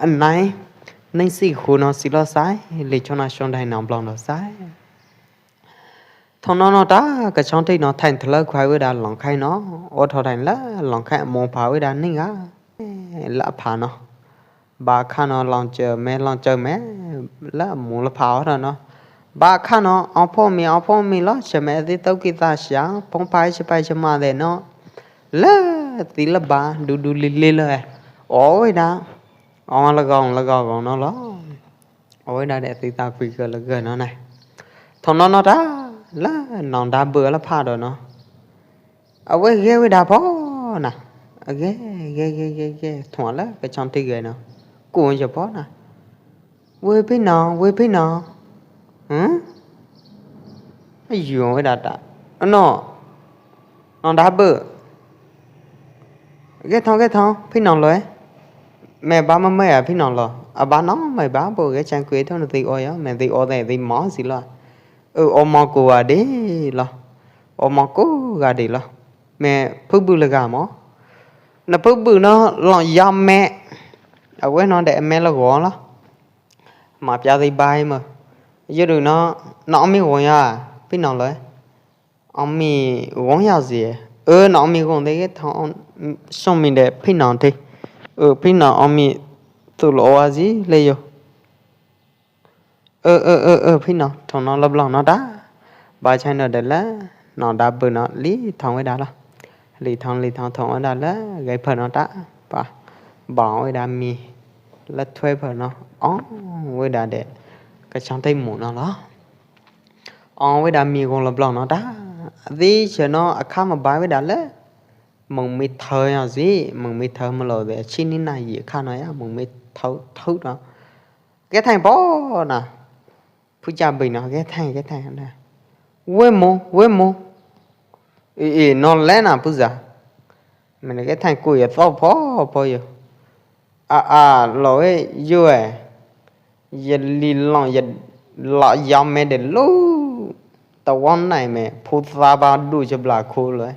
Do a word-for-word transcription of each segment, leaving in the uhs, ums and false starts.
Nai, neng si khu no si lo sai, li chong na shong dai nong blong do sai. Thong no no ta, ka chong ti no thain thlơ khuai wei da long khai no, o tho dai la long khai mo pha wei da ning a, la pha no. Ba kha no long chơ me, long chơ me, la mo la pha o no. Ba kha no, o pho mi, o pho mi lo, chơ me ti tau ki ta sia, phong pai chơ pai chơ ma de no. La, ti la ba, du du li li la. O wei da, o la gong, la gong gong no lo. Ôi, đa đẻ tui tao pui gơ lơ gơ no nai. Thong no no ta, lơ nong đa bơ lơ pha đo no. A wei ghe wei đa pho na. A ghe, ghe, ghe, ghe, ghe. Thong lơ ka chong ti ghe no. Ku yo pho na. Wei phi no, wei phi no. Hử? A yu wei đa ta. No. Nong đa bơ. Ghe thong, ghe thong, phi nong loi. Mẹ ba mă mơi a phi nong lo. A ba nong mơi ba bo ghe chang kui thong ti o yo. Mẹ ti o de ti mo si lo. Ơ, o mo ku ga đi lo. O mo ku ga đi lo. Mẹ phu bư lơ ga mo. Na phu bư no lo yom mẹ. A wei no de mẹ lo go lo. Ma pia ti bai mơ. Yo du no, no mi go ya. Phi nong loi. Ong mi gong yao zi. Ơ, nong mi gong de ghe thong, song mi de phi nong ti. Ơ, phi nong ong mi tu lo wa zi le yo. Ơ, ơ, ơ, ơ, phi nong, thong no lop long no đa. Ba chai no de la, nong đa bơ no li thong wei đa lo. Li thong, li thong, thong wei đa la, gai phơ no đa. Ba, ba wei đa mi. La thuê phơ no, ong wei đa de. Ka chong tai mu no lo. Ong wei đa mi gong lop long no đa. Zi che no a kha ma ba wei đa le. Mong mi thơ ya zi, mong mi thơ ma lo de. Chi ni na yi kha no ya, mong mi thơ, thơ no. Ghe thai po na. Phu cha bi no, ghe thai, ghe thai na. Wei mo, wei mo. Ê, ê, no le na phu za. Mẹ na ghe thai ku ya to po, po yo. A, a, lo e, yo e. Ya li long, ya lo yom me de lu. Ta won nai me, phu za ba du che bla khu lo e.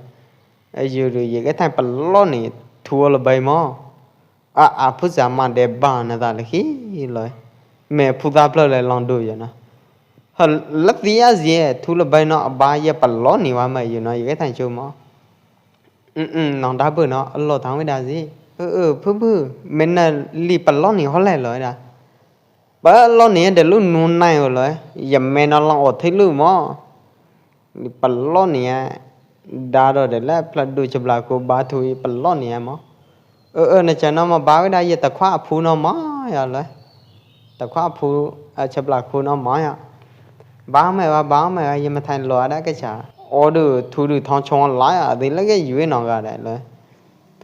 E, yo du, ya ghe thai pa lo ni, thu lo bai mo. A, a, phu za ma de ba na ta le khi lo e. Me phu za plo le long du yo na. Ha, la ti a zie, thu lo bai no, ba ya pa lo ni wa me yo no, ya ghe thai chu mo. Ư, ư, nong đa bơ no, lo thang wei đa zi. Ư, ư, phư phư, mẹ na li pa lo ni ho le lo đa. Pa lo ni de lu nu nai o lo, ya mẹ no long o thi lu mo. Li pa lo ni a, đa đo de la, pla du che bla ku ba thu i pa lo ni a mo. Ư, ư, na cha no ma ba wei đa ya ta khua phu no mo ya lo. Ta khua phu, a, che bla ku no mo ya. Ba me wa, ba me wa, ya ma thai lo đa ke cha. O du, thu du thong chong la ya, de la ke yu no ga de lo.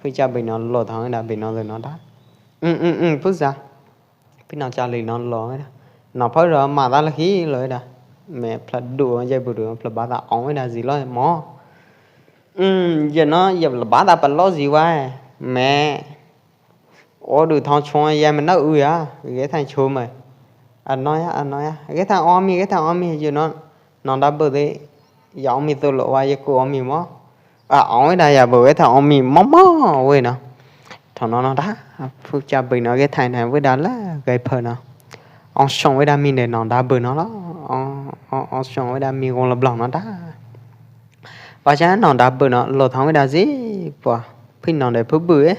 Phu cha bi no lo thang wei đa bi no de no đa. Ư, ư, ư, phu za. Phi nong cha li no lo đa. No pha ro ma ta la khi lo đa. Me pla du, ya bu du, pla ba ta ong wei đa zi lo mo. Ư, ya no, ya la ba ta pa lo zi wa. Me. O du thong chong ya me na u ya. Ghe thai chu me. A no ya, a no ya. Ghe thai o mi, ghe thai o mi, yo no. Nong đa bơ de, ya ong mi tu lo wa ya ku ong mi mo. A, ong wei đa ya bơ wei tha ong mi mo mo wei no. Thong no no đa, phu cha bi no ghe thai nai wei đa la gai phơ no. Ong song wei đa mi de nong đa bơ no lo. Ong, ong, ong song wei đa mi gong lop long no đa. Ba cha nong đa bơ no, lo thong wei đa zi, pua, phi nong de phu bơ e.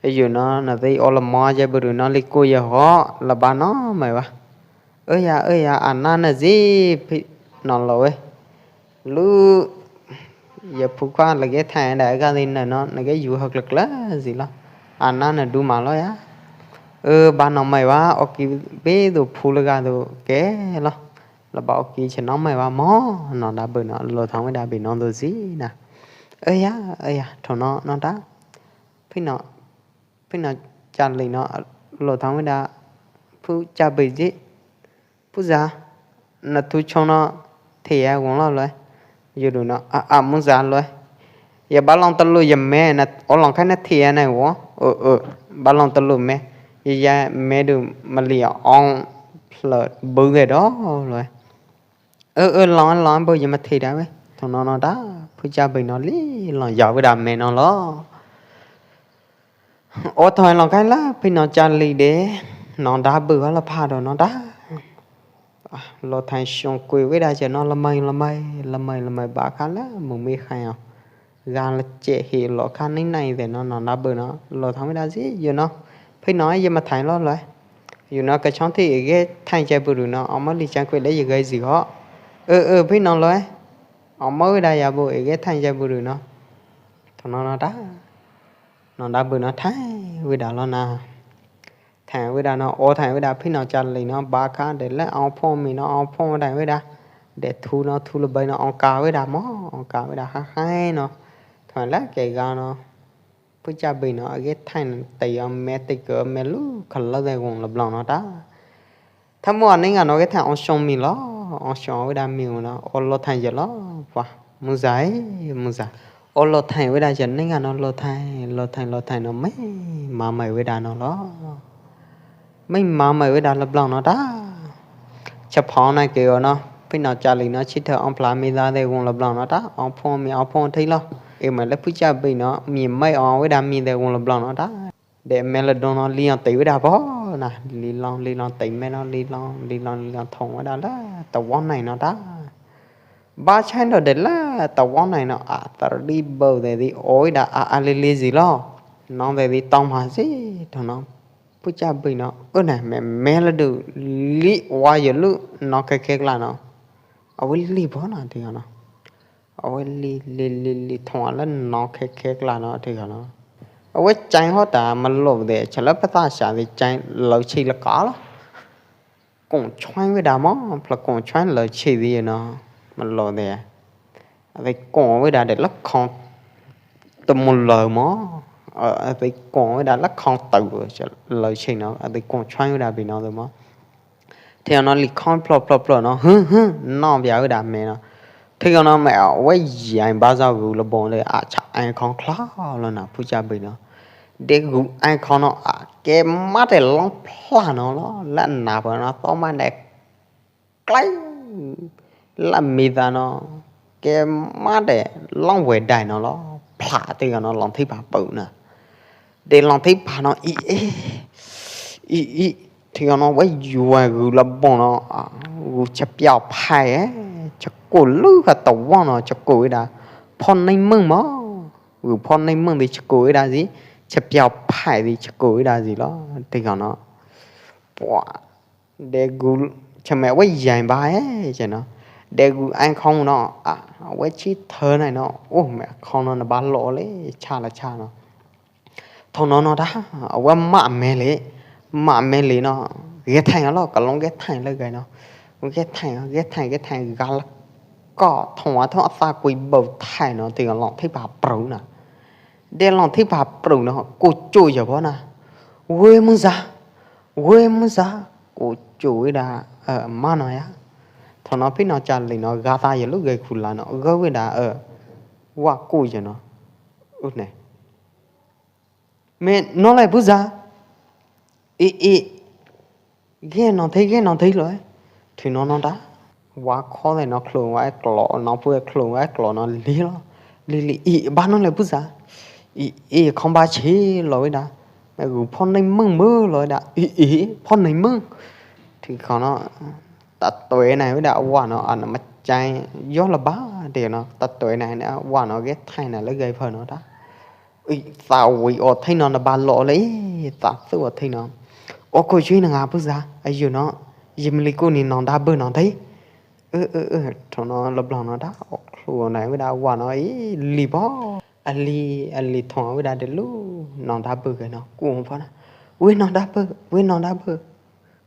Ê, yo no, na ti o lo mo ya bơ du no li ku ya ho, la ba no mai wa. Ơ ya, ơ ya, a na na zi phi nong lo e. Lu ya phu khua la ghe thai đa ga li na no, na ghe yu hok lak la zi lo. A na na du ma lo ya. Ơ, ba nong mai wa, o ki be du phu la ga du ke lo. La ba o ki che nong mai wa mo, nong đa bơ no, lo thong wei đa bi no du zi na. Ơ ya, ơ ya, thong no, no đa. Phi no, phi no cha li no, lo thong wei đa, phu cha bi zi. Phu za, na thu chong no, thi ya gong lo lo. Yo du no, a, a, mu za lo. Ya ba long ta lu ya me, na, o long khai na thi ya na wo. Ơ, ơ, ba long ta lu me. Ya, ya me du ma li ong, pla bu de do lo. Ơ, ơ, long, long, bu ya ma thi đa wei. Thong no no đa, phu cha bi no li, long ya wei đa me no lo. Ua thoi los kaim la phi no cha li de, no da bư ha la pha do no da. Lo thai shong kui wei da cha no la mai la mai la mai la mai ba kha la mu mi khai o. Gan la che hi lo kha nai nai de no no da bư no lo thang wei da zi yo no. Phi no ye ma thai lo lo. Yo no ka chong thi ge thai cha bư no o ma li chang kui le ye gai zi ho. Ơ ơ phi no lo. O ma wei da ya bu ge thai cha bư no. Thong no no da. No da bư no thai wei da lo na. Thai wei da no, o thai wei da phi no cha li no, ba kha de le o phong mi no, o phong thai wei da. De thu no, thu le bai no, o ka wei da mo, o ka wei da ha hai no. Thoi la ke ga no. Phu cha bui no, ge thai no, te yo me te ko me lu, kha lo de wong lo blong no da. Tha mu a ning a no ge thai ong shong mi lo, ong shong wei da mi no, o lo thai je lo, wa, mu za e, mu za. O lo thai wei da je ning a no lo thai, lo thai, lo thai no mai, ma mai wei da no lo. Mai ma mai wei da lo blong no da. Cha phong na ke o no, phi no cha li no, chi thơ ong pla mi da de wong lo blong no da, ong phong mi, ong phong thai lo. E mai le phu cha bui no, mi mai ong wei da mi de wong lo blong no da. De me lo dong no li ong tei wei da bo na, li long, li long tei me no, li long, li long, li long thong wei da la, ta won nai no da. Ba chai no de la, ta won nai no, a, ta di bo de di oi da, a, a, li li zi lo. Nong de di tong ma zi, thong no. Phu cha bui no, ơ na, me, me lo du, li wa yo lu, no ke ke la no. A wei li bo na, ti no. A wei li, li, li, li thong a la no khek khek la no, thoi ka no. A wei chang ho ta ma lo de, cha la pa ta sha de chang lo chi la ka lo. Kong chang wei da mo, pla kong chang lo chi di no, ma lo de. A de kong wei da de la khong ta mo lo mo. A de kong wei da la khong ta lo chi no, a de kong chang wei da bi no de mo. Thoi no li khong plo plo plo no, hư hư, no bia wei da me no. Thoi no me a wei yang ba za gu lo bon de a cha ai khong kla lo na phu cha bui no. De gu ai khong no a ke ma de long pla no lo, la na pa no to ma de klai. La mi da no, ke ma de long wei dai no lo, pla thoi no long thi pa pu na. De long thi pa no i e, i, i, thoi no wei yua gu la bon no, a, gu cha piao phai e, cha ku lu ha ta won no, cha ku wei da, phon nai mung mo, gu phon nai mung di cha ku wei da zi, cha piao phai di cha ku wei da zi lo, thoi no. Pua, de gu, cha me wei yang ba e, che no. De gu ai khong no, a, wei chi thơ nai no, u, me khong no na ba lo le, cha la cha no. Thong no no da, a wei ma me le, ma me le no, ge thai lo, ka long ge thai le gai no. Ge thai, ge thai, ge thai, ga la ko, thong a thong a ta kui bau thai no, ti long thi pa pru na. De long thi pa pru no, ku chu ya bo na. Wei mu za, wei mu za, ku chu wei da, ơ, ma no ya. Thong no phi no cha li no, ga ta ya lu gai khu la no, ga wei da, ơ, wa ku ya no. Ut ne. Me no lai bu za. I, i. Ge no thei, ge no thei lo. Thoi no no da. Wa kho de no khlung wa klo, no pu khlung wa klo no li lo. Li li i ba no lai bu za. I, i khong ba chi lo wei da. Me gu phon nai mung mo lo da. I, i phon nai mung. Thoi kho no. Ta toi nai wei da wa no, a no ma chai. Yo la ba de no. Ta toi nai na wa no ge thai na le gai pha no da. Ui, ta wei o thei no na ba lo le, ta tu o thei no. O ko jui na nga bu za, a yu no, yim li ku ni no da bu no thei. Ơ, ơ, ơ, thong no lo blong no da, o klu nai wei da wa no, i, li bo. A li, a li thong wei da de lu, no da bu ke no, ku hong pho na. Wei no da bu, wei no da bu.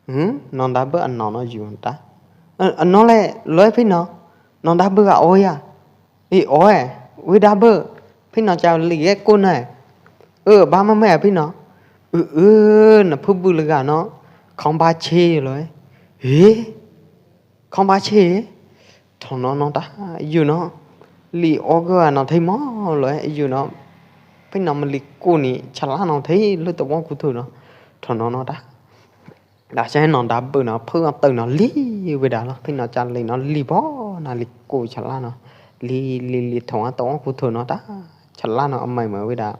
Hm, no da bu a no no yu ta. A, a no le, lo phi no, no da bu a o ya. I oe, wei da bơ, phi no cha li ge kun ne. Ơ, ba ma me phi no. Ơ, ơ, na phu bu le ga no. Khong ba che lo. He? Khong ba che? Thong no no ta, yu no. Li o ge a no thei mo lo, yu no. Phi no ma li kun ni, cha la no thei, lu to wong ku thu no. Thong no no ta. Da chai no da bơ no, phu a tơ no li wei da lo, phi no cha li no li bo, na li ku cha la no. Li, li, li thong a to ku thu no ta, cha la no a mai ma wei da.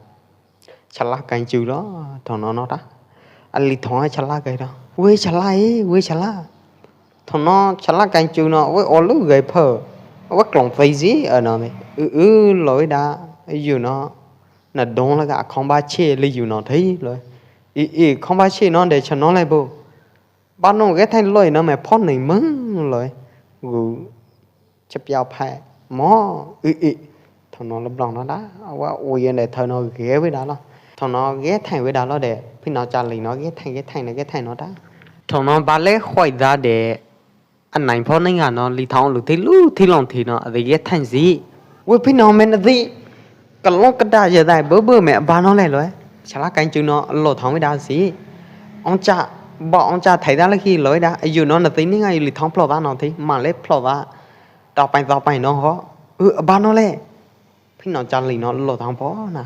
Chhava Kaing Cw lo, thaum no no ta. A Lis Thong chhava Kaing Cw lo. Wei chhava e, wei chhava. Thaum no chhava Kaing Cw no, wei o lwm gai phơ. Wei klong fei zi, a no ne. Ư ư lo wei da, yus no. Na dong la ka khong ba che le yus no thei lo. I i khong ba che no de chhano le bo. Ba no ge thain loi no me phon nei meng loi. Gu Chep yau phai mo, ư ư. Thaum no lơ blong no da, wa ui yen de thaum no ge wei da lo. Thaum no ge thain wei da lo de, phi no cha Lis no ge thain, ge thain no, ge thain no da. Thaum no ba le Huai Da de, a nain pho nei nga no, Lis Thong lu thi lu thi long thi no, a de ge thain zi. Wei phi no men a zi. Ka long ka da ya dai bơ bơ me ba no le loi. Chhava Kaing Cw no lo thong wei da si. Ong cha, ba ong cha thai da le khi loi da. Yus no na ti ni nga yus Lis Thong phlok da no thi. Ma le phlok da. Tau pai tau pai no ho. Ư, ba no le. Phi no cha Lis no lo thong pho na.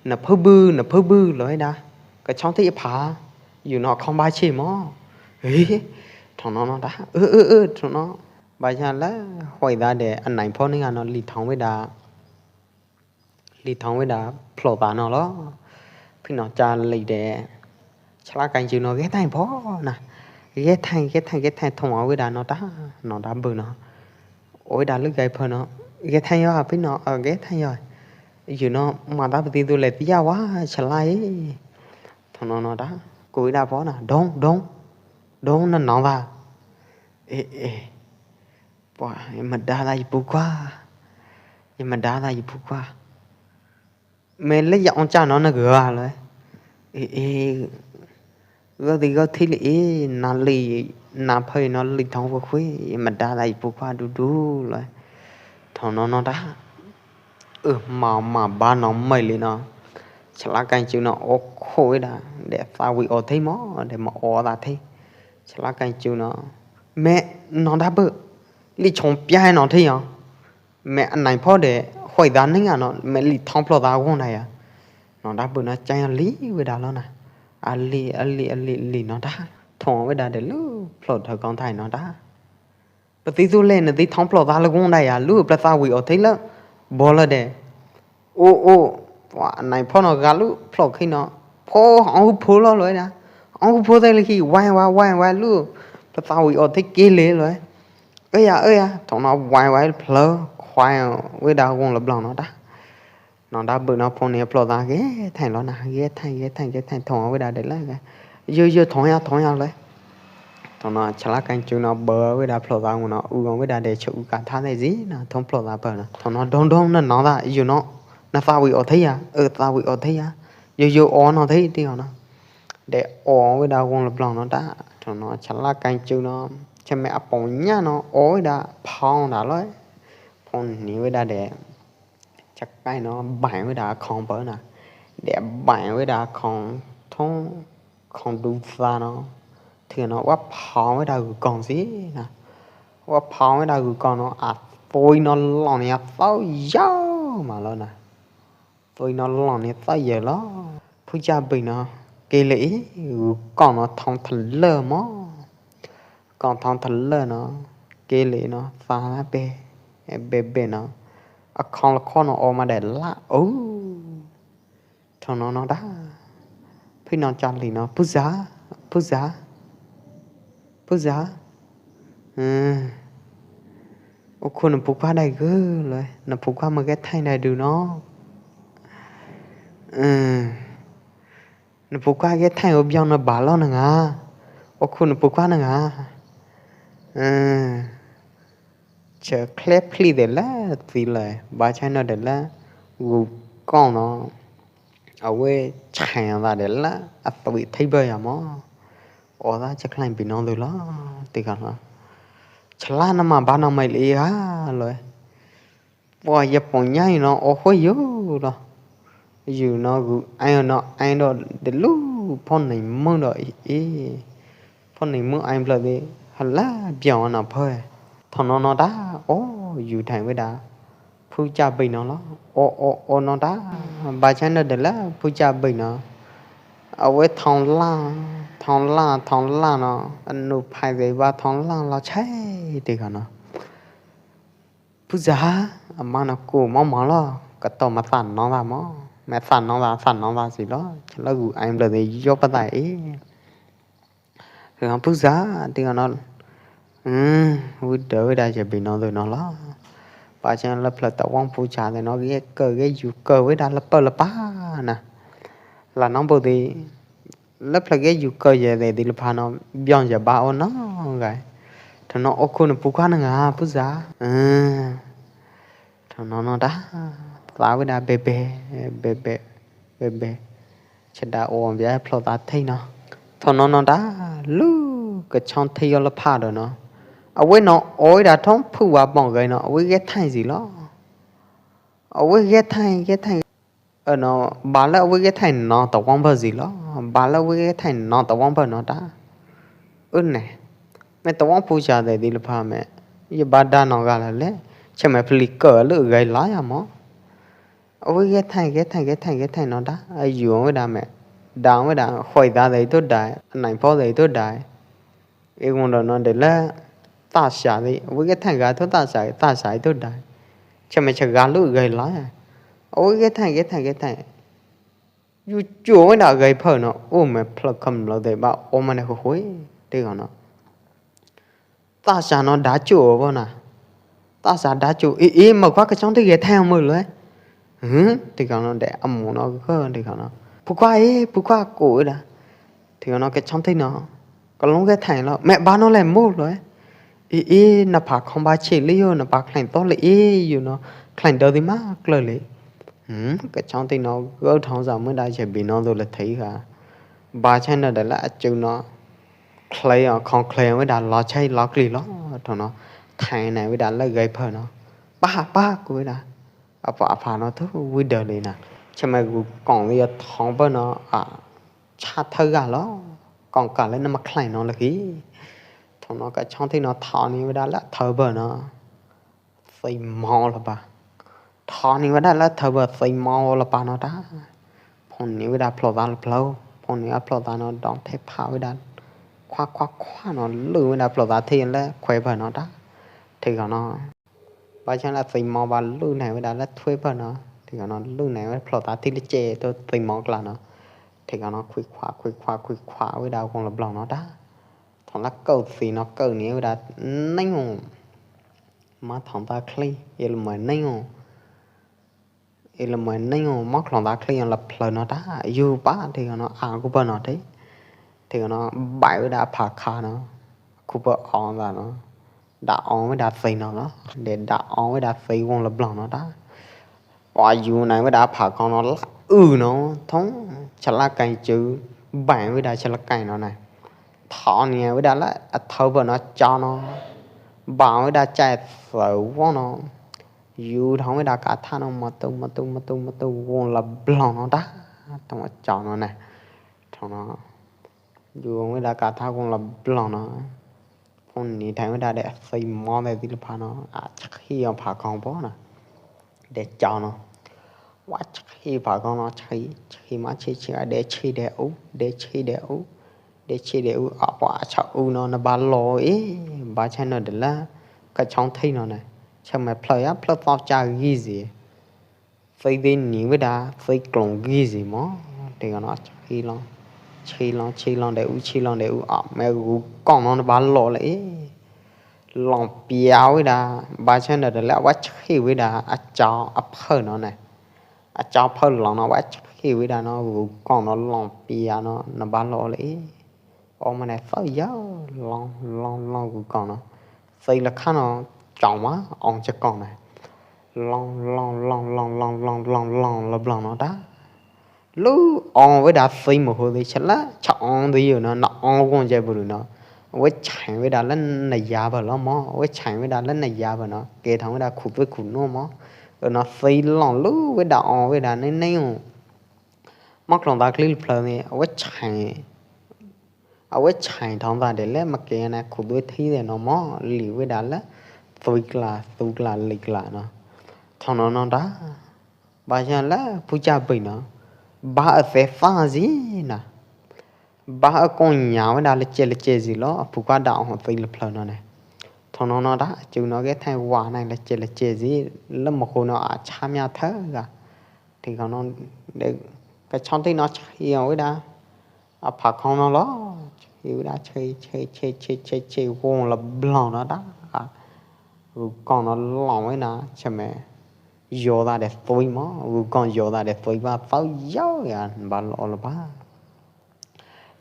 Na phơ bư, na phơ bư loi da. Ka chong thi pha. Yus no khong ba chi mo. Ê, thong no no da. Ư, ư, ư, thong no. Ba cha la Huai Da de a nain pho ni nga no Lis Thong wei da. Lis Thong wei da phlok da no lo. Phi no cha Lis de. Chhava Kaing Cw no ge thain pho na. Ge thain, ge thain, ge thain thong wei da no ta. No da bơ no. Oi da lwm gai phơ no. Ge thain yo a phi no, a ge thain yo. Yus no ma da pti du le ti ya wa chhava e. Thong no no da. Ku wei da pho na. Dong, dong. Dong na no da. Ê, ê. Pua, ya ma da da yus pu kua. Ya ma da da yus pu kua. Me le ya ong cha no na gơ loi. Ê, ê, gơ ti gơ thi le ê, na Lis, na phai no Lis Thong phu khui, ya ma da da yus pu kua du du loi. Thong no no da. Ư, ma, ma ba no mai le no. Chhava Kaing Cw no o kho wei da, de sa wei o thi mo, de ma o da thi. Chhava Kaing Cw no. Me, no da bơ. Lis Thong pia no thi yo. Me a nain pho de Huai Da ni nga no, me Lis Thong phlok da wong da ya. No da bơ no chang li wei da lo na. A li, a li, a li, li no da. Thong wei da de lu phlok thơ kong thai no da. Pti du le na ti thong phlok da le wong da ya, lu pla sa wei o thi le. Bo le de. Ô, ô, wa, nai pho no ga lu, phlok khi no. Pho, ong hu phu lo loi na. Ong hu phu te le khi, wai, wai, wai, wai lu. Pla sa wei o thi ke le loi. Ơ ya, ơ ya, thong no wai, wai, phlơ, khwai, wei da wong le blong no da. No da bơ no phone ni phlok da ge, thain lo na, ge, thain, ge, thain, ge, thain, thong wei da de le ge. Yo, yo, thong ya, thong ya loi. Thong no, chhava Kaing Cw no, bơ wei da phlok da ngu no, u gong wei da de, chhơ u ka tha de zi, na, thong phlok da bơ no. Thong no, dong, dong, na, no da, yo no, na sa wei o thi ya, ơ, sa wei o thi ya. Yo, yo, o no thi, ti no. De o wei da wong le blong no da. Thong no, chhava Kaing Cw no, chhơ me a pong nya no, o wei da, phong da loi. Phong ni wei da de. Chak kai no, bai wei da khong bơ na. De bai wei da khong, thong, khong du sa no. Thưa no, wa phong wei da gư kong si na. Wa phong wei da gư kong no, a, pui no long ni a, tau yau ma lo na. Pui no long ni tau yau lo. Phu cha bui no, ke le i, gư kong no thong thơ lơ mo. Kong thong thơ lơ no, ke le no, fa la be, be be no. A khong la khong no o ma de la, u. Thong no no da. Phi no cha li no, phu za, phu za, phu za. Ơ. U khu na phu kha dai gơ loi, na phu kha ma ke thai dai du no. Ơ. Na phu kha ke thai u biong na ba lo na nga. O khu na phu kha na nga. Ơ. Chơ khlep khli de la, ti lai, ba chai no de la, gu kong no. A we chai da de la, a tui thai ba ya mo. O da chơ khlai bi no du lo, ti ka lo. Chla na ma ba no mai li ha loi. Pua ya pong nya no o hoi yo lo. Yu no gu ai no ai do de lu phon nei mong do i i. Phon nei mong ai bla de ha la biao no phoi. Thon no no da o yu thai we da. Phu cha bai no lo. O o o no da. Ba chai no de la phu cha bai no. A we thong la, thong la, thong la no. Anu phai de ba thong la lo chai de ka no. Phu za, a ma no ku mo mo lo, ka to ma tan no da mo. Meh san no da, san no da si lo, chalo gu ai bla de yo pa da e. Hu no pu sa, ti no. Hmm, wi de wi da je bi no de no lo. Pa chen la pla ta wang pu cha de no ge ke ge yu ke wi da la pa la pa na. La no bu de la pla ge yu ke ye de di la pa no biong je ba o no gai. Tho no o ku no pu ka na nga pu sa. Hmm. Tho no no da, ta wi da be be, be be, be be. Che da o bia plo ta thei no. Tho no no da, lu, ka chong thei yo la pha do no. A wi no, oi da thong phu wa bong gai no, a wi ge thai zi lo. A wi ge thai, ge thai. Ơ no, ba la wi ge thai no ta wang ba zi lo. Ba la wi ge thai no ta wang ba no da. Ơ ne. Meh ta wang pu cha de di la pha meh. Ye ba da no ga la le. Che meh pli ke lu gai la ya mo. Ui, ge thai, ge thai, ge thai, ge thai no da. Ai yu ong ve da me. Da ong ve da, hoi da de tu dai, nai po de tu dai. I gung do no de la, ta sha de. Ui, ge thai ga tu ta sha, ta sha tu dai. Cha me cha ga lu gai la. Ui, ge thai, ge thai, ge thai. Yu chu ong ve da gai pha no. U me phlak kham lo de ba, o ma ne hu hui. De ga no. Ta sha no da chu o bo na. Ta sha da chu, i, i, ma kwa ka chong ti ge thai mo lo. Hm, ti ka no de amu no ko, ti ka no. Pu kwa e, pu kwa ko da. Ti ka no ka chong ti no. Ka long ge thai lo. Me ba no le mo lo. I, i, na pha khong ba che le yo, na pha khlain to le e yo no. Khlain do di ma klo le. Hm, ka chong ti no, go thong za mo da che bi no do le thai ka. Ba che no de la chu no. Khlei ong, khong khlei ong ve da lo chai lo kli lo, tho no, thai nai ve da la gai pha no. Pa, pa, ku ve da. Apa, apa no thu, ve da le na. Cha mai gu kong ve yo thong pha no, a, cha thau ga lo. Kong ka le na ma khlai no la ki. Tho no ka chong thi no tho ni ve da la thau pha no. Xi mo la pa. Tho ni ve da la thau pha xi mo la pa no da. Phong ni ve da phlok ta la phlok. Phong ni a phlok ta no dong the pha ve da. Khua, khua, khua no lu ve da phlok ta thi la khuai pha no da. Thi ka no. Ba chang la xi mo ba lu nai ve da la thuai pha no. Thi ka no lu nai ve phlok ta thi la che to xi mo kla no. Thi ka no khui khua, khui khua, khui khua ve da kong la blong no da. Thong la kau xi no kau ni ve da neng. Ma thong ta khli, i la mai neng o. I la mai neng o, ma khlong ta khli la phlak no ta, yu pa, thi ka no, a ku pa no thi. Thi ka no, bai ve da pha kha no. Ku pa ong ta no. Da ong ve da xi no no. De da ong ve da xi wong la blong no ta. Wa yu nai ve da pha kong no la, u no, thong, cha la kai chu, bai ve da cha la kai no nai. Tho ni ve da la, a thau pha no cha no. Ba ve da chai thau wong no. Yu thong ve da ka tha no, ma tu, ma tu, ma tu, ma tu, wong la blong no da. Thong ma cha no nai. Thong no. Yu wong ve da ka tha wong la blong no. Phong ni thai ve da de xi mo de ti la pha no. A chak hi ong pha kong po na. De cha no. Wa chak hi pha kong no, chak hi, chak hi ma chi chi a de chi de u, de chi de u. De chi de u, a pa a cha u no na ba lo e, ba cha no de la, ka chong thi no na. Cha me phlak ya, phlak to cha gi zi. Xi de ni ve da, xi klong gi zi mo. De ka no chi long, chi long, chi long de u, chi long de u, a me gu kong no na ba lo le e. Long pia ve da, ba cha no de la, wa chi ve da, a cha, a pha no na. A cha pha long no, wa chi ve da no, gu kong no long pia no, na ba lo le e. O ma ne sao ya, long, long, long gu kong no. Xi la kha no, chong ma, ong cha kong na. Long, long, long, long, long, long, long, long, la blong no da. Lu ong ve da xi mo hu de cha la, cha ong de yo no, na ong wong jai bu no. Ve chai ve da la na ya ba lo mo, ve chai ve da la na ya ba no. Ke thong ve da khu ve khu no mo. Ơ no xi long lu ve da ong ve da ne ne yo. Ma khlong ta khli phlak ni, ve chai. A ve chai thong ta de le ma ke na khu ve thi de no mo, li ve da la. Tui kla, tu kla, li kla no. Thong no no da. Ba cha la, pu cha bai no. Ba a fe fa zi na. Ba a kong nya ve da la che la che zi lo, pu ka da ong tui la phlak no ne. Thong no no da, chu no ge thai wa nai la che la che zi, la mo khu no a cha mya tha ga. Thi ka no, Kachón thik no chhia wida, a pha khong no lo, chhia wida, chhia, chhia, chhia, chhia, chhia, wong la blong no da. Gu kong no long wida, chame yo da de tui mo, gu kong yo da de tui ba, tau yau ya, ba lo lo ba.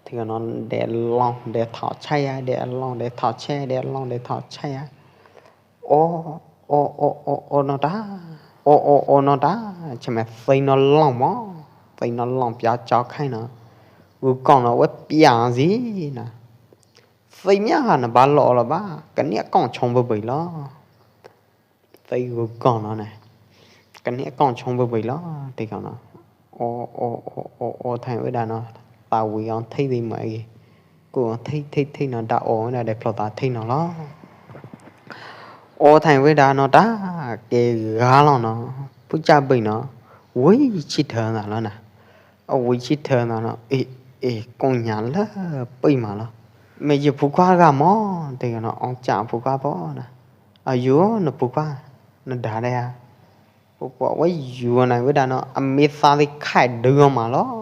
Thik no de long de thao chhia, de long de thao chhia, de long de thao chhia. O, o, o, o, o no da. O, o, o no da. Chame tui no long mo. Tui no long pia chao khai no. Gu kong no wet pia zi na. Tui mia ha na ba lo lo ba. Ka nia kong chong bơ bơi lo. Tui gu kong no ne. Ka nia kong chong bơ bơi lo. Thik no. O, o, o, o, o, thain wida no. Ta wi on thik di mai. Ku thik, thik, thik no da o na de phlota thik no lo. O thain wida no da ke ga lo no. Pu cha bơi no. Wi chi thơ na lo na. O wi chi thơ no no. E, e, kong nya la pui ma lo. Me ye pu kwa ga mo. Te no ong cha pu kwa po na. A yo no pu kwa. No da de a. Pu kwa wai yo na wida no. A mi sa di khai du ma lo.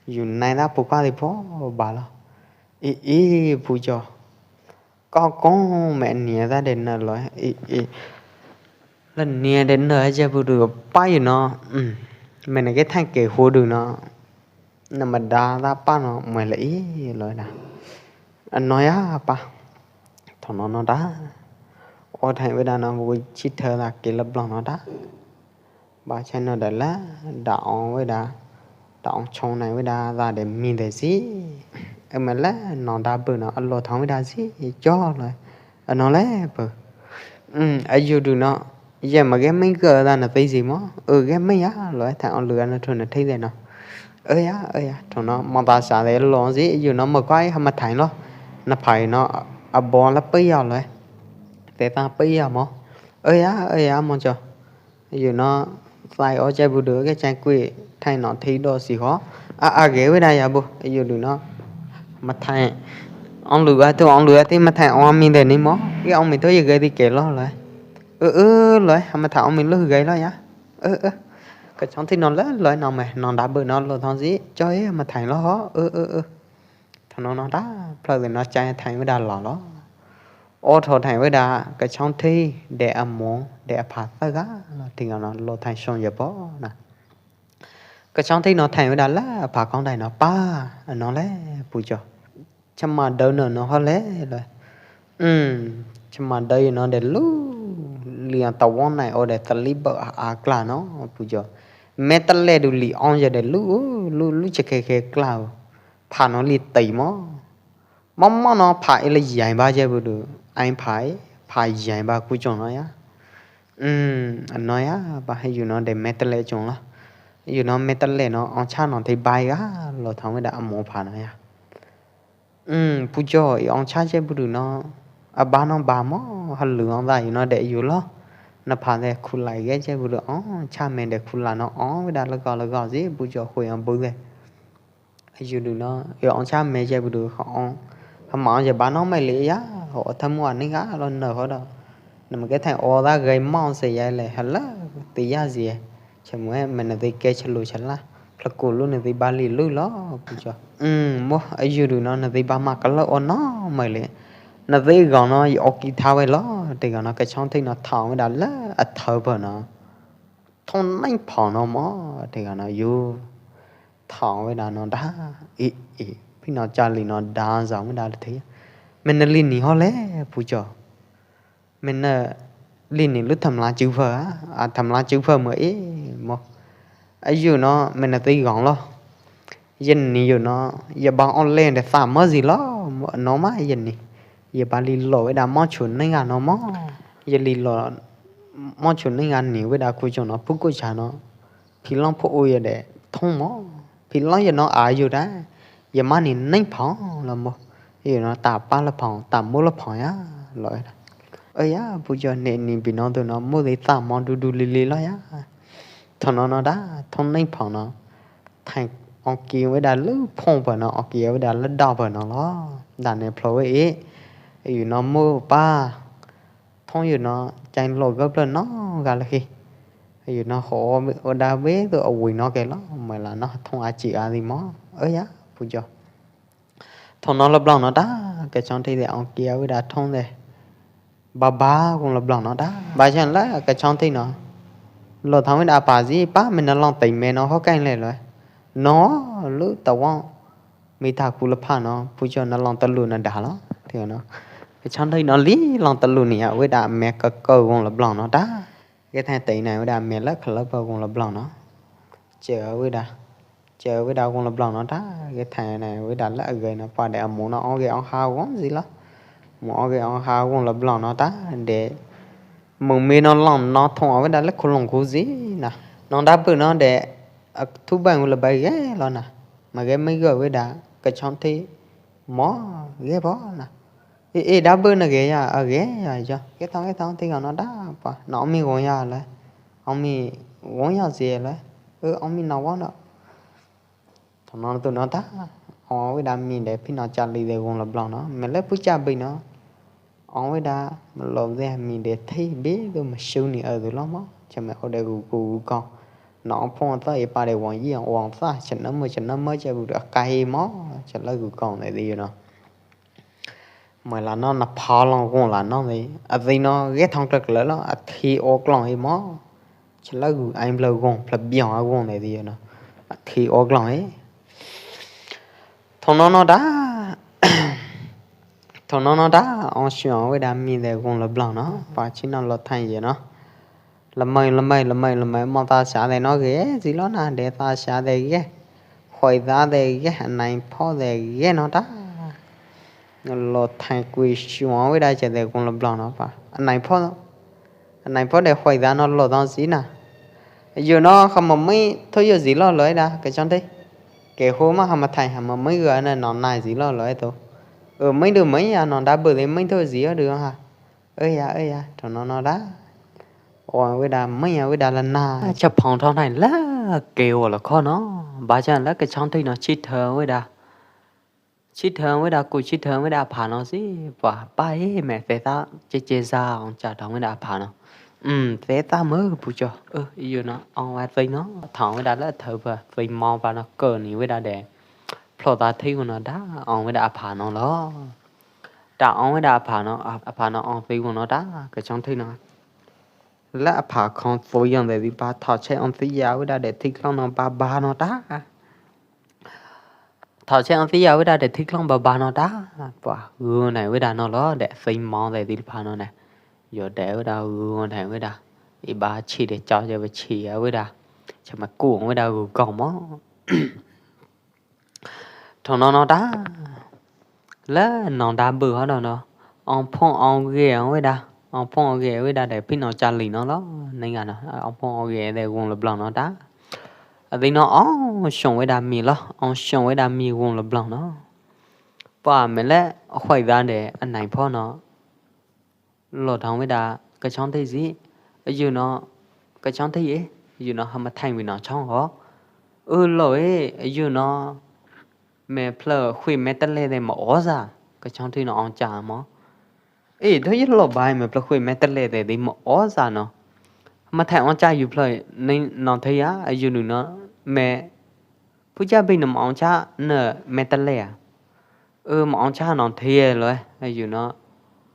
Yu nai da pu kwa di po ba lo. I, i, pu cho. Ko kong me nia da de na lo. I, i. La nia de na ja pu du pa yu no. Mm. Me na ke thain ke hu du no. Na ma da da pa no. Me la i lo da. A no ya pa. Tho no no da. O thain wida no pu chi thơ da ke la blong no da. Ba chai no da la, da ong wida, da ong chong nai wida, da de mi de si. Ơ ma la, no da bơ no, a lo thong wida si, cho lo. A no le bơ. Ơ, a yu du no, ye ma ge mei ge da na tei si mo. Ơ, ge mei ya lo, tha ong lu a na thu na thei de no. Ơ ya, ơ ya, thu no, mo da sa de lo si, yu no mo koi ha ma thai lo. Na phai no, a bo la pei ya lo. Te ta pei ya mo. Ơ ya, ơ ya, mo cho. Yu no, sai o chai bu du ke chai kui, thai no thi do si ho. A, a ge wei da ya bu, yu du no. Ma thai, ong lu a tu, ong lu a ti ma thai ong mi de ni mo. Ke ong mi tu ye ge di ke lo lo. Ơ, ơ, lo, ma thai ong mi lu ge lo ya. Ơ, ơ. Ka chong thi no lo, lo no me, no da bu no lo thong si, cho ye ma thai lo ho. Ơ, ơ, ơ. Thong no no da, phlak de no chai thai wei da lo lo. O tho thai wei da, ka chong thi, de a mo, de a pha ta ga, lo thi no lo thai song ya bo na. Ka chong thi no thai wei da la, a pha kong dai no pa, a no le, pu cho. Chama dau no no ho le, lo. Hm, chama dau no de lu, li a ta won nai o de ta li ba a, a kla no, pu cho. Me ta le du li ong ya de lu, lu, lu che khe khe kla. Pha no li tei mo. Mo mo no pha i la yai ba je bu du. Ai pha i, pha yai ba ku chong no ya. Hm, a no ya, ba he yu no de me ta le chong lo. Yu no me ta le no, ong cha no thi bai ga, lo thong wei da a mo pha no ya. Hm, pu cho, i ong cha je bu du no. A ba no ba mo, ha lu ong da yu no de yu lo. Na pha de khu lai ge je bu du ong, cha me de khu la no ong, wei da la go la go si, pu cho hui ong bu de. Yu du no, yo ong cha me je bu du ho ong. Ha ma ong je ba no mai li ya, ho tha mua ni ga lo no ho do. Na ma ke thai o da gai ma ong se ya le, ha la, ti ya zi. Che mu e, me na ti ke che lu che la. Pla ku lu na ti ba li lu lo, pu cho. Hm, mo, a yu du no, na ti ba ma ka lo o no mai li. Na ti go no, yo o ki tha wei lo, ti go no, ka chong thi no tha wei da la, a tha ba no. Thong nai pha no mo, ti go no, yu. Thong wei da no da, i, i, phi no cha li no da, za wei da le thi. Me na li ni ho le, pu cho. Me na li ni lu tham la chu pha, a tham la chu pha mo e, mo. A yu no, me na ti gong lo. Ye ni yu no, ye ba ong le de fa mo zi lo, mo no ma ye ni. Ye ba li lo wei da mo chu nai ga no mo. Ye li lo mo chu nai ga ni wei da ku cho no, pu ku cha no. Phi long pho u ye de thong mo. Phi long ye no a yu da. Ye ma ni neng phong lo mo. Ye no ta pa lo phong, ta mo lo phong ya lo. Ơ ya, pu cho ne ni bi no du no mo de ta mo du du li li lo ya. Thong no no da, thong neng phong no. Thai ong ki wei da lu phong pa no, ong ki wei da la da pa no lo. Da ne plo wei e. Yu no mo pa. Thong yu no, chai lo gap lo no ga la hi. Yu no ho o da be tu o wui no ke lo, mai la no thong a chi a di mo. Ơ ya, pu jo. Thong no lo blong no ta, ke chong thi de ong kia wi da thong de. Ba ba gung lo blong no ta. Ba chen la ke chong thi no. Lo thong wi da pa ji pa me no long tai me no ho kain le lo. No, lu ta wong. Mi ta ku la pha no, pu jo na long ta lu na da lo. Ti no. Ke chong thi no li long ta lu ni a wi da me ka ka gung lo blong no ta. Ke thai tai na wi da me la ka la pa gung lo blong no. Che wi da. Che wi da gung lo blong no ta. Ke thai na wi da la ge na pa de a mu no ong ge ong ha gung ji lo. Mu ong ge ong ha gung lo blong no ta. De. Mung mi no long no thong wi da la ku long ku ji na. No da pu no de. A thu bai gung lo bai ge lo na. Ma ge mai ge wi da. Ke chong thi. Mo. Ge bo na. Ê, ê, đá bơ nè ghê ya, ơ, ghê ya, yo. Ghê thong, ghê thong, ti gao no đá, pa. No ong mi gong ya lơi. Ong mi gong ya zi lơi. Ơ, ong mi no won no. Thong no tu no ta. Ong wei đá mi de phi no cha li de gong la blong no. Me lơi pu cha bi no. Ong wei đá, me lo de mi de thi bi tu me su ni ơ tu lo mo. Cha me o de gu gu gu kong. No ong phong ta e pa de won yi, won ta, cha no mo, cha no mo, cha bu de kai mo. Cha lơi gu kong de di no. Mai la no na pha long gong la no ni. A di no ge thong klek le lo, a thi o klong i mo. Che la gu ai bla gong, pla biang a gong ne di no. A thi o klong i. Thong no no da. Thong no no da, ong shu ong wei đá mi de gong la blong no. Pa chi no lo thai ye no. Lamai, lamai, lamai, lamai, mo ta sha de no ge, zi lo na de ta sha de ge. Khoi ta de ge, anai pho de ge no ta. Lo thai kui shuang wei đá che de gong la blong no pa. Anai pho, anai pho de khoi ta no lo tong zi na. Yo no kham mo mai tho yo zi lo lo wei đá, ke chon de. Ke ho ma kham ma thai kham mo mai gơ na no nai zi lo lo wei to. Ơ mai du mai ya no đá bơ de mai tho zi yo du ha. Ơ ya, ơ ya, thong no no đá. Ơ, wei đá, mai ya, wei đá la na. Cha phong thong nai la, ke o la kho no. Ba cha la ke chong thi no chi thơ wei đá. Chi thơ wei đá, ku chi thơ wei đá pha no si. Wa, pa e, me te ta, che che za, ong cha thong wei đá pha no. Ừm, te ta mơ, pu cho. Ơ, yo no, ong wa tui no. Thong wei đá la thơ pa, tui mo pa no, kơ ni wei đá de. Plo ta thi no đá, ong wei đá pha no lo. Ta ong wei đá a pha no, a pha no ong ti won no ta, ke chong thi no. La a pha khong tui yong de di pa tho che ong ti ya wei đá de thi klong no ba ba no ta. Tho che ong ti ya wei đá de thi klong ba ba no ta. Pa gu nai wei đá no lo, de thi mo de di pha no nè. Yo de wei đá gu nai wei đá. I ba chi de cho je ba chi ya wei đá. Cha ma ku wei đá gu kong mo. Thong no no ta. La no đá bơ ho no no. Ong phong ong ge ong wei đá. Ong phong ong ge wei đá de phi no cha li no lo. Nai nga no. Ong phong ong ge de gong la blong no ta. A di no ong shong wei đá mi lo. Ong shong wei đá mi gong la blong no. Pa me le khoi đá de anai pho no. Lo thong wei đá, ke chong thi zi. Ơ, yo no, ke chong thi e. Yo no, ha ma thai wei no chong ho. Ơ, lo e, yo no. Me phlơ khui me ta le de ma o za. Ke chong thi no ong cha mo. E, tho yo lo bai me phlơ khui me ta le de di ma o za no. Ha ma thai ong cha yo phlơ ni no thi ya, yo nu no. Me Phu cha bi nơm ong cha nơ me ta le a. Ơ, ma ong cha nong thie lo e, yu no.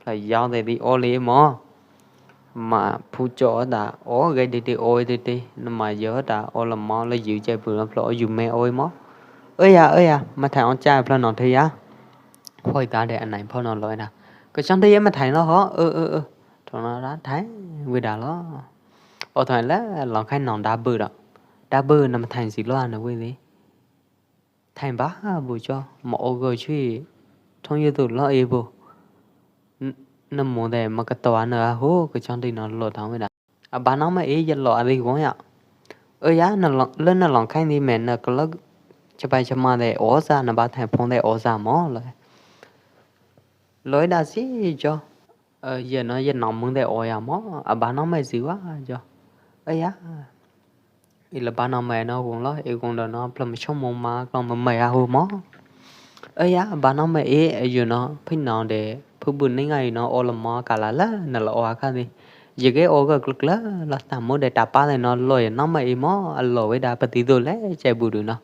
Pla yau de di o li mo. Ma phu cho da o ge di di o di di. Nơ ma yo da o la mo la yu che bu la pla o yu me o mo. Ơ ya, ơ ya, ma thai ong cha pla nong thie ya. Phoi ta de anai pho no lo e na. Kơ chang thie ma thai lo ho. Ơ, ơ, ơ. Thong no da thai. Wi da lo. O thoi la, lo khai nong da bu da. Da bu nơ ma thai si lo a nơ wi di. Thai ba bu cho, ma o gơ chui, thong yu tu lo e bu. Nơ mo de ma ka to a nơ a hu, kơ chang di no lo thong wi da. A ba no ma e ya lo a di gong ya. Ơ ya, nơ lo, lơ nơ lo khai di me nơ ka lo, cha bai cha ma de o za, nơ ba thai phong de o za mo lo. Lo da si cho. Ơ, yơ no, yơ no mưng de o ya mo, a ba no ma si wa cho. Ơ ya. I la ba no ma no gong lo, i gong do no, pla ma chong mo ma, klong ma ma ya hu mo. Ơ ya, ba no ma e, yu no, phi no de, phu bu ni ngai no, o la mo, ka la la, na la o a ka di. Yek ke o ka kluk la, la ta mo de ta pa de no lo ya no ma i mo, a lo we da pa ti do le, che bu du no.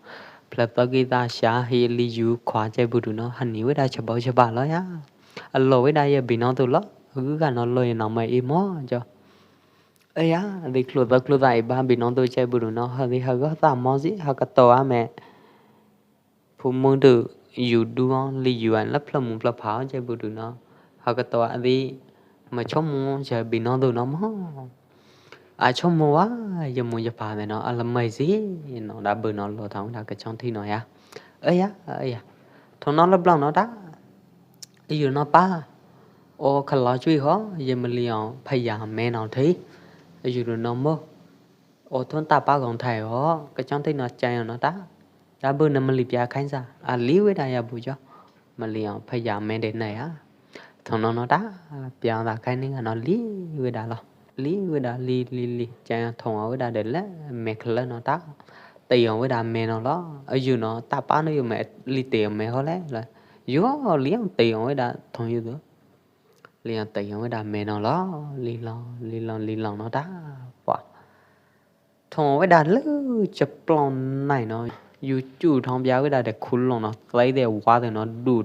Pla to ki ta sha hi li yu khwa che bu du no, ha ni we da cha bau cha ba lo ya. A lo we da ya bi no tu lo, gu ka no lo ya no ma i mo, cho. Ơ ya, di klu to klu ta i ba bi no tu che bu du no, ha di ha go ta mo zi, ha ka to a me. Phu mung du yu du ong li yu an lap phlap mung phlap phao che bu du no. Ha ka to a di ma chom mung che bi no du no mo. A chom mung wa ya mung ya pha de no a la mai zi no da bu no lo thong da ka chong thi no ya. Ơ ya, ơ ya. Thong no lap blang no da. Yu no pa. O kha lo chui ho ya ma li ong pha ya me no thi. Yu du no mo. O thon ta pa gong thai ho ka chong thi no chai no ta. Cha bu na ma li pia khain sa. A li we da ya bu cho. Ma li ong pha ya me de na ya. Thong no no ta pia da khain ni nga no li we da lo. Li we da li li li. Chai thong we da de le me khle no ta. Ti ong we da me no lo. A yu no ta pa no yu me li ti ong me ho le. Yu li ong ti ong we da thong yu tu. Li ong ti ong we da me no lo. Li lo, li lo, li lo no ta. Pua. Thong we da lư cha plong nai no. Yu chu thong bia we da de khu long no. Tei de wa de no du.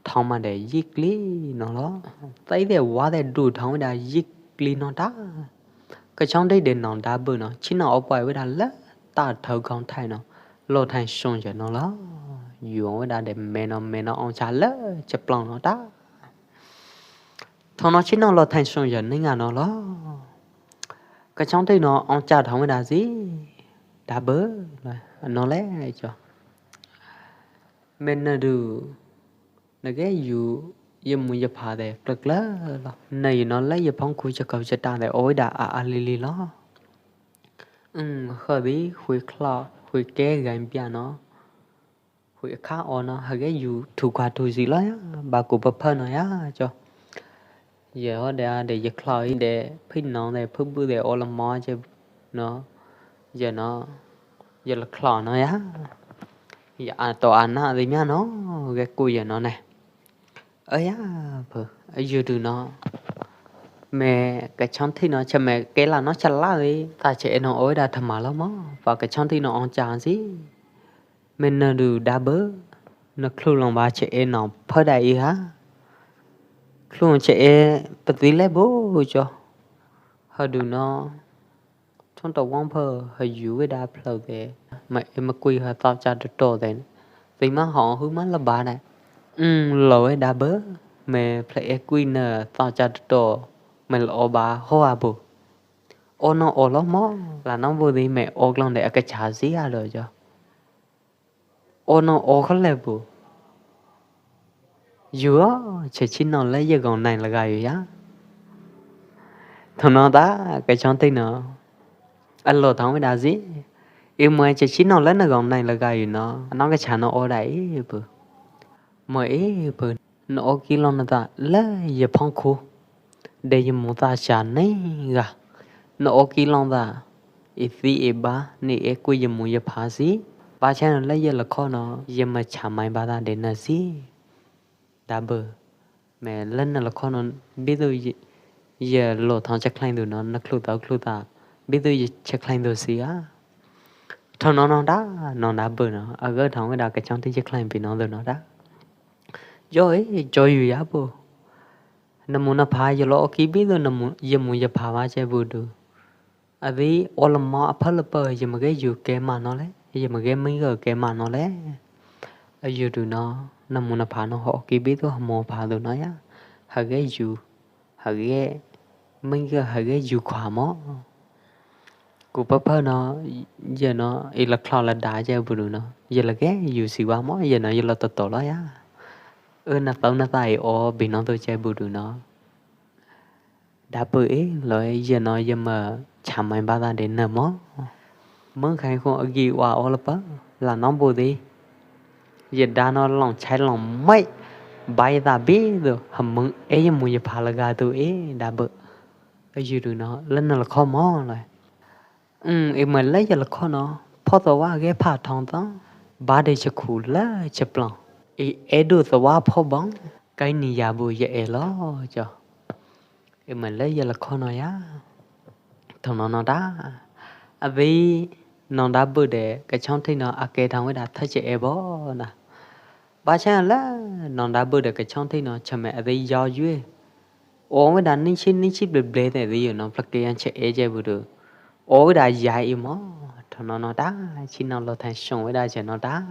Thong ma de yik li no lo. Tei de wa de du thong we da yik li no ta. Ka chong thi de no da bu no. Chi no o poi we da lư ta thau gong thai no. Lo thai song ya no lo. Yu ong we da de me no me no ong cha lư cha plong no ta. Thong no chi no lo thai song ya ni nga no lo. Ka chong thi no ong cha thong we da zi. Da bu. No le cho. Me na du. Na ke yu ya mung ya pha de klak klak lo. Na yu no le ya phong khu cha kau cha ta de o we da a a li li lo. Ưm, kha di hui kla, hui ke gan pia no. Hui kha o no, ha ke yu thu kha thu zi lo ya, ba ku pa pha no ya, cho. Ye ho de a de ye kla i de, phi no de, phi bu de o la mo che no. Ye no, ye la kla no ya. Ye a to a na di mia no, ke ku ye no ne. Ơ ya, phu, a yu du no. Me ka chong thi no, cha me ke la no cha la di. Ta che e no o da tha ma lo mo. Pa ka chong thi no ong cha si. Me na du da bu. Na khlung long ba che e no pha da i ha. Khlung che e pa ti le bu cho. Ha du no. Chong to wang pha ha yu we da phlak de. Ma e ma kui ha tao cha to to de. Ti ma ho hu ma la ba da. Ưm, lo we da bu. Me phlak e kui na tao cha to to. Me la o ba ho a bu. O no o lo mo. La no bu di me o klong de a ka cha si a lo cho. O no o kha le bu. Yu o, che chi no le ye gong nai la ga yu ya. Thong no ta, ka chong thi no. A lo thong we da si. I mo che chi no le na gong nai la ga yu no. A no ka cha no o da i bu. Mo i bu. Na o ki long na ta le ye phong khu. De ye mung ta cha nei ga. Na o ki long ta. I si i ba, ni e ku ye mung ye pha si. Ba cha no le ye la kho no, ye ma cha mai ba ta de na si. Da bu. Me le na la kho no, bi du ye, ye lo thong cha khlain du no, na khlung ta khlung ta. Bi du ye cha khlain du si a. Thong no no da, no da bu no. A ga thong we da ka chong thi cha khlain bi no du no da. Yo e, cho yu ya bu. Na mung na pha ye lo o ki bi du na mung, ye mung ye pha wa che bu du. A di o la mo a pha la pa ye ma ke yu ke ma no le, ye ma ke mi ga ke ma no le. A yu du no, na mung na pha no ho o ki bi du ha mo pha du no ya. Ha ke yu, ha ke mi ga ha ke yu khwa mo. Ku pa pha no, ye no, i la khlong la da che bu du no. Ye la ke yu si wa mo, ye no, ye la to to lo ya. Ơ na tau na ta i o bi no tu che bu du no. Da bu e lo ye no ye ma cha mai ba ta de na mo. Mung khai khong a gi wa o la pa, la no bu di. Ye da no long chai long mai. Bai ta bi du, ha mung e ye mung ye pha la ga du e, da bu. A yu du no, le na la kho mo lo. Ưm, i ma le ye la kho no, pho to wa ge pha thong to, ba de che khu le che plong. I e du to wa pho bong, kai ni ya bu ye e lo cho. Ê, mă lĕ yơ la kho no ya. Thong no no đa. A ví, nong đa bơ̆ đe, kơ chong thih no, a ke thong wei đa thơ che e bo na. Ba chang lĕ, nong đa bơ̆ đe kơ chong thih no, chơ mĕ a ví yo yue. Ơ wei đa ning chip, ning chip ble ble te ví yo no, plak ke yang che e che bu du. Ơ wei đa yai i mo. Thong no no đa, chi no lo thang song wei đa che no đa.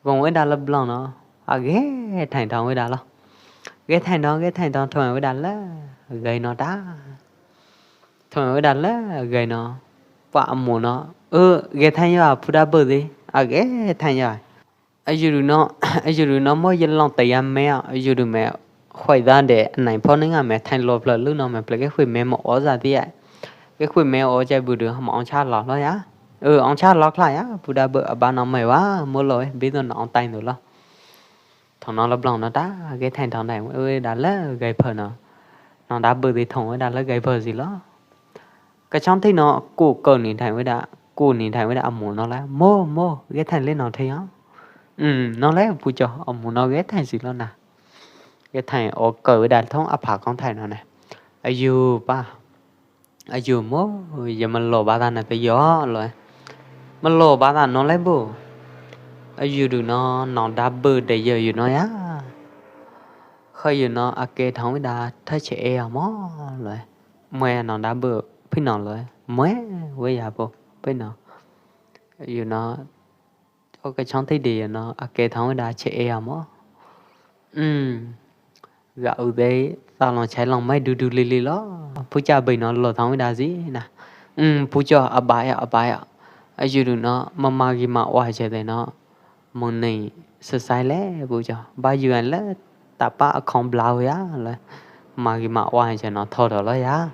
Gong wei đa lơ blong no. A ge thang thong wei đa lo. Ge thang thong, ge thang thong, thong wei đa lơ. Gai no đa. Thong wei đa lơ, gai no. Pă mu no. Ơ, ge thang yo, phu đa bơ̆ di. A ge thang yo. A yu du no, a yu du no mo yơ long te ya me, a yu du me. Khoi da de, nai pho ning a me thang lo plơ lu no me plơ ke khoi me mo o za di a. Ke khoi me o che bu du, mo ong cha lo lo ya. Ơ, ong cha lo kla ya, phu đa bơ̆ a ba no me wa, mo lo e, bi no no ong tai nu lo. Thong no lơ blong no đa, ge thang thong đa, ơ, đa lơ gai phơ no. Nong đa bơ̆ di thong wei đa lơ gai phơ zi lo. Kơ chong thih no, ku kơ ni thang wei đa, ku ni thang wei đa a mu no la, mo, mo, ge thang lĕ no thih yo. Ưm, no lĕ, pu cho, a mu no ge thang zi lo na. Ge thang o kơ wei đa thong a pha kong thang no ne. A yu pa. A yu mo, yơ mă lo ba ta na te yo lo. Mă lo ba ta no lĕ bu. A yu du no, nong đa bơ̆ de yơ yu no ya. Khơi yu no, a ke thong wei đa, thơ che e a mo lo. Mue nong đa bơ̆, phi no lo. Mue, wei ya bu, phi no. Yu no, cho kơ chong thih de yu no, a ke thong wei đa che e a mo. Ưm. Gah u de, ta long chai long mai du du li li lo. Phu cha bơ̆ no lo thong wei đa zi na. Ưm, pu cho a ba ya, a ba ya. A yu du no, mă mă gi mă wa che de no. Mong nei, sa sai lĕ, pu cho. Ba yu an lĕ, ta pa a khong blau ya, lĕ. Mă gi mă wa che no tho do lo ya.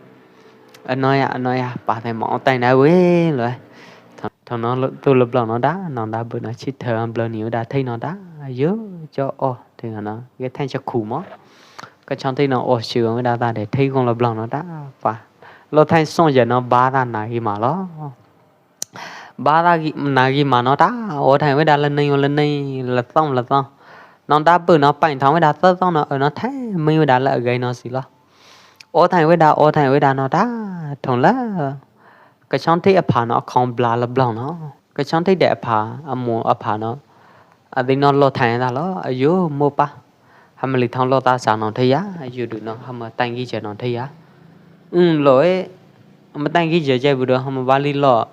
A no ya, a no ya, pa te mo tai na wei lo. Thong no tu lơ blong no đa, nong đa bơ̆ no chi thơ blong ni wei đa thih no đa. Yo, cho o, thih no, ge thang cho khu mo. Kơ chong thih no o shu wei đa ta de thih gong lơ blong no đa, pa. Lo thang song yơ no ba ta na gi ma lo. Ba ta gi, na gi ma no đa, o thang wei đa lơ neng, lơ neng, lơ tong, lơ tong. Nong đa bơ̆ no pañ thong wei đa tơ tong no, ơ no thang, mi wei đa lơ gai no si lo. O thang wei đa, o thang wei đa no đa, thong lơ. Kơ chong thih a pha no, khong bla lơ blong no. Kơ chong thih de a pha, a mu a pha no. A di no lo thang ta lo, a yu mo pa. Ha mă li thong lo ta sa no thih ya, a yu du no, ha mă tang gi che no thih ya. Ưm lo e, ha mă tang gi che che bu du, ha mă ba li lo.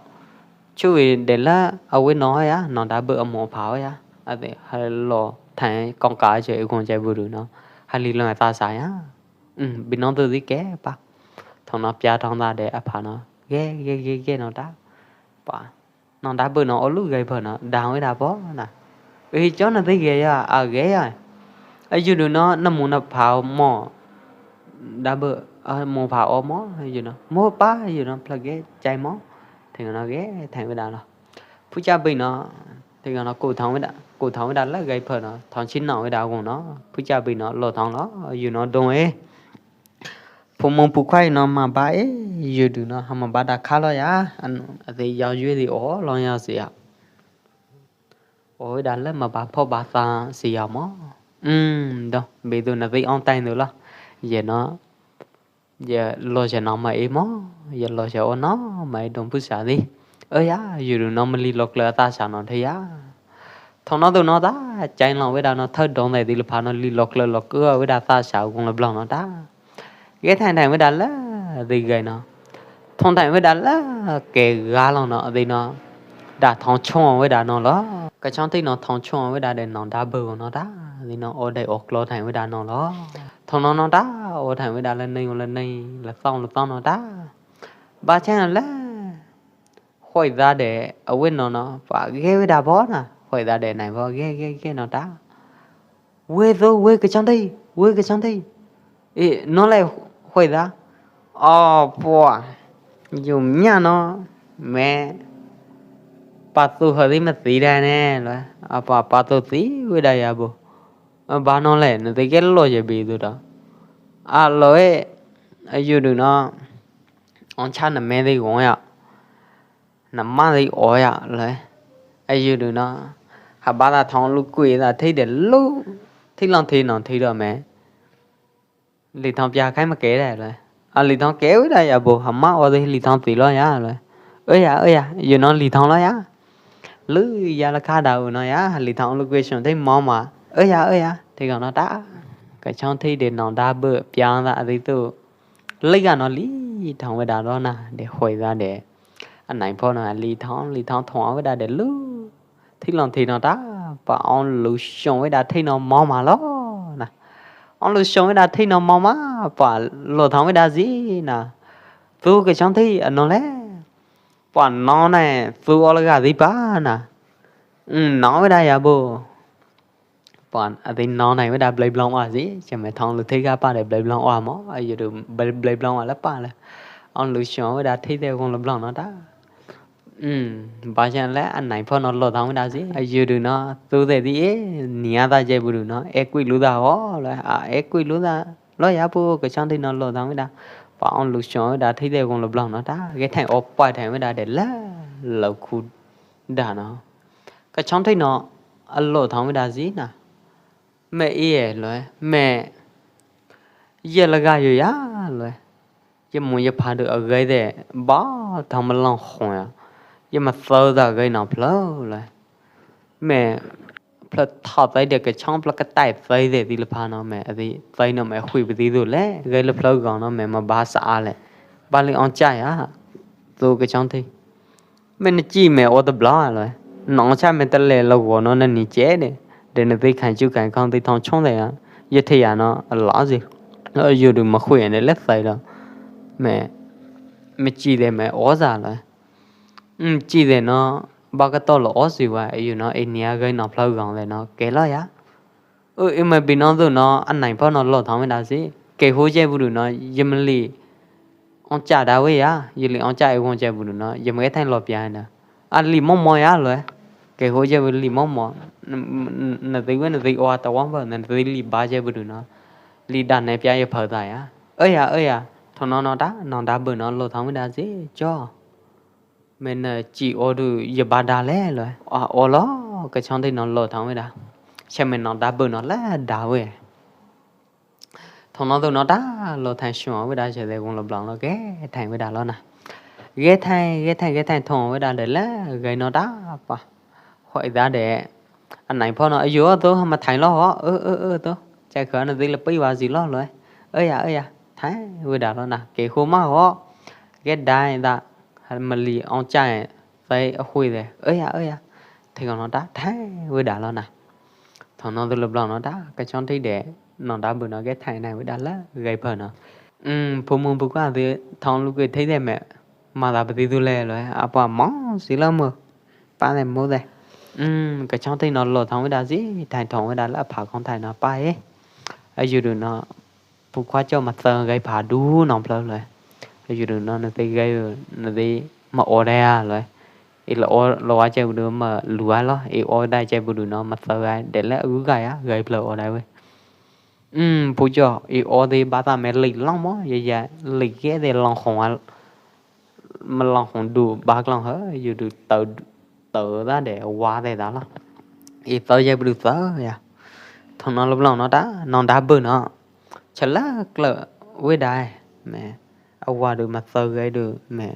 Chu wei de la, a wei no ya, nong đa bơ̆ a mu a pha ya. A de, ha lo thang kong ka che, kong che bu du no. Ha li lo ta sa ya. Ưm, bi no tu di ke pa. Thong no pia thong ta de a pha no. Ge, ge, ge, ge no đa. Pa. Nong đa bơ̆ no o lu gai phơ no, dang wei đa po na. Ơ, hi cho na te ge ya, a ge ya. A yu du no, na mu na pha mo. Đa bơ̆, a mu pha o mo, yu no. Mo pa, yu no, pla ge, chai mo. Thing no ge, thang wei đa lo. Phu cha bơ̆ no, thing no ku thong wei đa, ku thong wei đa lơ gai phơ no, thong chin no wei đa gong no. Phu cha bơ̆ no, lo thong lo, yu no dong e. Phu mong phu khoi no ma ba e, yu du no, ha ma ba đa kha lo ya, an, a te yau yue di o, lo ya si ya. O wei đa lơ ma ba pho ba ta si ya mo. Ưm, do, bi du na vi ong tai nu lo. Ye no, ye lo ye no ma e mo, ye lo ye o no, ma e dong phu sa di. Ơ ya, yu du no ma li lo klơ ta sa no the ya. Thong no tu no ta, chai long wei đa no thơ dong dai di lơ pha no li lo klơ lo kơ wei đa ta sa gong lơ blong no ta. Ge thang thang wei đa lơ, di gai no. Thong thang wei đa lơ, ke ga long no, di no. Đa thong chong wei đa no lo. Kơ chong ti no thong chong wei đa de no đa bơ no đa. Di no o dai o klo thang wei đa no lo. Thong no no đa, o thang wei đa lơ nai, lơ nai, lơ tong, lơ tong no đa. Ba chang lơ. Khoi da de, a wei no no, pa ge wei đa bo na. Khoi da de nai bo, ge, ge, ge no đa. Wei do, wei kơ chong ti, wei kơ chong ti. I, no le khoi da. O, pua. Yum nya no, me. Pa tu hơ di ma ti da ne, lo. A pa, pa tu ti, wei đa ya bo. A ba no le, no te ge lo ye bi tu da. A lo e, a yu du no. Ong cha na me di gong ya. Na ma di o ya le. A yu du no. Ha ba da thong lu kui da thi de lu. Thi long thi no thi do me. Li thong pia khai ma ke de le. A, Lis Thoob keo da ya bo, ha ma o de Lis Thoob ti lo ya lo. Ơ ya, ơ ya, yo no Lis Thoob lo ya. Lư ya la kha da u no ya, Lis Thoob lư kue shong te mo ma. Ơ ya, ơ ya, te ka no ta. Ka chong thi de no da bơ piang da a ti tu. Lư ka no Lis Thoob we da lo na, de hoi da de. A nai pho no Lis Thoob, Lis Thoob thong we da de lư. Thi lon thi no ta, pa ong lư shong we da thi no mo ma lo na. Ong lư shong we da thi no mo ma, pa lo thong we da zi na. Tu ka chong thi a no le. Pa no ne, tu o la ga zi pa na. Mm, no we da ya bo. Pa a ti no ne we da blei blong wa zi, che me thong lư thi ga pa de blei blong wa mo, a yu du blei, blei blong wa la pa le. Ong lư shong we da thi de gong la blong no ta. Ừm, ba jan le a nai pho no lo thong da si. A yu du no, tu de di e, nia da je bu du no, e kui lu da ho, lo, a, e kui lu da. Lo ya pu, ka chong thi no lo thong da. Pa ong lu shong da thi de gong lo blong no da. Ke thai o pa thai da de la, lo khu da no. Ka chong thi no, a lo thong da si na. Me i e lo, me. Ye la ga yu ya lo. Ye mu ye pha du a gai de, ba, thong ma long khong ya. Ye ma thơ da gai no phlơ le. Me, phlơ thao tai de ka chong phlơ ka tai tai de ti la pha no me, a ti tai no me hui bi ti du le, gai la phlơ gong no me ma ba sa a le. Ba li ong chai a, tu ka chong thi. Me na chi me o ta bla lo. Nong cha me ta le lo go no na ni che de. De na ti khai chu khai khong ti thong chong de ya. Ye the ya no la zi. Lo yu du ma khui ne le sai lo. Me, me chi de me o za lo. Mm, chi de no ba ka to lo o zi wa yu no e nia gai no phlơ gong de no ke lo ya. Ơ, i me bi no du no, a nai pho no lo thong we da si. Ke hu je bu du no, ye ma li ong cha da we ya, ye li ong cha e wong je bu du no, ye ma ke thai lo pia na. A li mo mo ya lo. Ke hu je bu li mo mo. Na ti we na ti o ta wang ba, na ti li ba je bu du no. Li da ne pia ye pha da ya. Ơ ya, ơ ya. Thong no no da, no da bu no lo thong we da si, cho. Me na chi o du ye ba da le lo. A, o lo, ka chong thi no lo thong we da. Che me no da bu no la da we. Thong no du no da lo thai shong we da che de gong lo blong lo ke thai we da lo na. Ke thai, ke thai, ke thai thong we da de la, gai no da pa. Hoi da de. A nai pho no, a yu o tu, ma thai lo ho, ơ, ơ, ơ, tu. Chai khơ na ti la pi wa zi lo lo. Ơ ya, ơ ya, thai we da lo na. Ke hu ma ho. Ke dai da, ha ma li ong chai, tai a hui de. Ơ ya, ơ ya. Thi ka no da, thai we da lo na. Thong no du lo blong no da, ka chong thi de, no da bu no ke thai nai we da la, gai pha no. Ừm, phu mu phu kwa ti, thong lu ke thi de me, ma da ba ti du le lo, a pa mo, si lo mo. Pa ne mo de. Ừm, ka chong thi no lo thong we da si, thai thong we da la pha khong thai no pa e. A yu du no, pu khua cho ma thơ gai pha du no phlơ lo. A yu du no, na ti gai, na ti ma o da ya lo. I lo o, lo wa che bu du ma lu a lo. I o da che bu du no, ma thơ gai, de la u gai a, gai phlơ o da we. Ừm, pu cho, i o ti ba ta me li long mo, ya ya, li ke de long khong a. Ma long khong du ba long hơ, yu du tơ, tơ da de wa de da lo. I tơ ye bu du tơ ya. Thong no lo blong no da, no da bu no. Cha la klơ we da e, me. A wa du ma tơ gai du, me.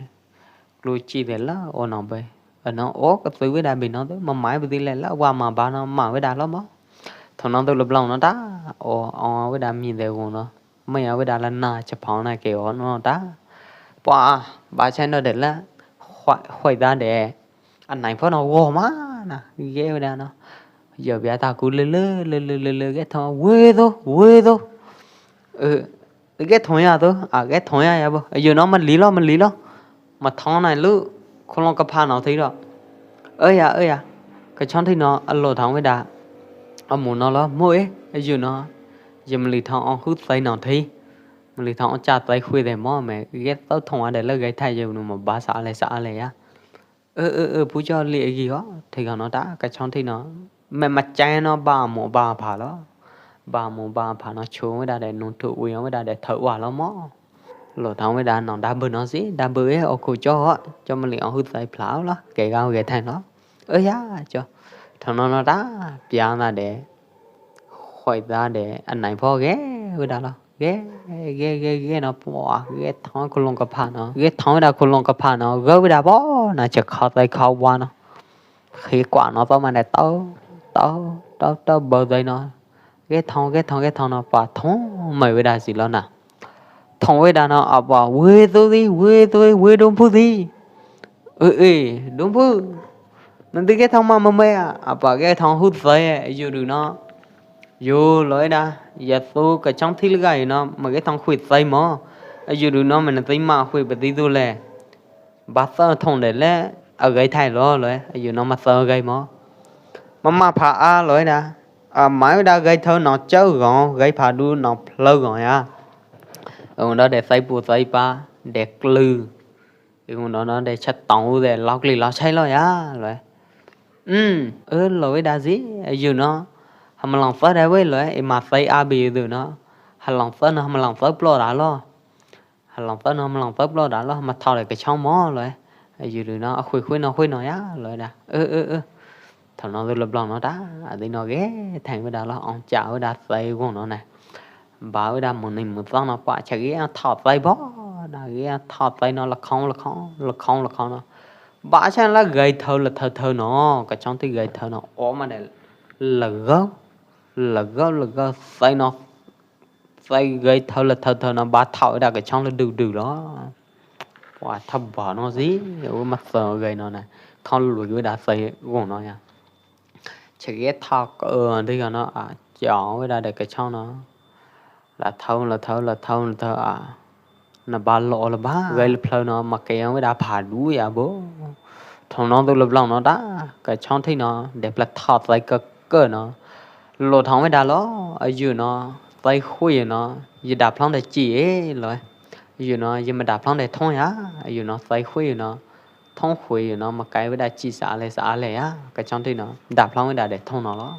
Klu chi de la o no be. A no o ka tui we da bi no tu, ma mai bu ti le la, wa ma ba no, ma we da lo mo. Thong no du lo blong no da, o, o we da mi de gu no. Mai a we da la na, cha phao na ke o no da. Pua, ba chai no de la, hoi, hoi da de. A nai pho no wo ma na, ye we da no. Yo bia ta ku le le, le le, le le, ke thong, we do, we do. Ơ, ke thong ya do, a ke thong ya ya bo. Yo no ma li lo, ma li lo. Ma thong nai lu, khong long ka pha no thi lo. Ơ ya, ơ ya. Ka chong thi no, a lo thong we da. A mu no lo, mu e, yo no. Yo ma li thong ong hu tai no thi. Ma li thong ong cha tai hui de mo me. Ke tau thong a de le gai thai yo no ma ba sa le sa le ya. Ơ, ơ, ơ, pu cho li a gi ho. Thi ka no ta, ka chong thi no. Me ma chai no ba mo ba pha lo. Ba mo ba pha no chu we da de nu thu ui we da de thơ wa lo mo. Lo thong we da no da bu no si, da bu e o ku cho ho. Cho ma li ong hu tai phlao lo. Ke ga ke thai lo. Ơ ya, cho. Thong no no da, piang da de. Hoi da de, a nai pho ke, we da lo. Ge, ge, ge, ge no, pua, ge thong ku long ka pha no. Ge thong weda ku long ka pha no. Ge weda bo, na che kho tai kho wa no. Khi kwa no to ma ne tau, tau, tau, tau bau tai no. Ge thong, ge thong, ge thong no, pua thong mai weda si lo na. Thong weda no, apa, we tu di, we tu di, we dong pu di. Ơ, ơ, dong pu. Nang ti ge thong ma ma mai a, apa ge thong hu sai, yu du no. Yu loi da, ya tu ka chong thi le gai no, ma ge thong hui sai mo. Yu du no, ma nang ti ma hui ba ti du le. Ba sa thong de le, a gai thai lo loi, yu no ma sa gai mo. Ma ma pha a loi da. A mai da gai thau no chau gong, gai pha du no phleu gong ya. Ung do de sai pu sai pa, de klư. Ung do no de chat tong u de lok li lok chai lo ya, loi. Ưm, ơ, loi da zi, yu no. Ha ma long sa da wei loi, i ma sai a bi yu du no. Ha long sa no, ha ma long sa plo da lo. Ha long sa no, ha ma long sa plo da lo, ha ma thau de ka chong mo loi. Yu du no, a hui hui no, hui no ya, loi da. Ơ, ơ, ơ. Thau no du la blong no da, a di no ge, thang wei da lo, ong cha wei da sai gong no na. Ba wei da mu ni mu sa no pa cha ge thau sai bo, da ge thau sai no la khong, la khong, la khong, la khong no. Ba cha la gai thau la thau thau no, ka chong ti gai thau no, o ma de la gau, la gau, la gau sai no, sai gai thau la thau thau no, ba thau wei da ka chong la du du lo. Wa thau ba no zi, wei ma sa gai no na, khong lu wei da sai gong no ya. Che ge thau ka, ơ, di ka no, a, chong wei da de ka chong no. La thau, la thau, la thau, la thau, a. Na ba lo la ba. Gai la phleu no, ma ke wei da pha du ya bo. Thong no du la blong no da, ka chong thi no, de pla thau sai ka ka no. Lo thong wei da lo, a yu no, sai hui no, yu da phlong de chi e lo. Yu no, yu ma da phlong de thong ya, yu no, sai hui no. Thong hui yu no, ma kai wei da chi sa le sa le ya, ka chong thi no, da phlong wei da de thong no lo.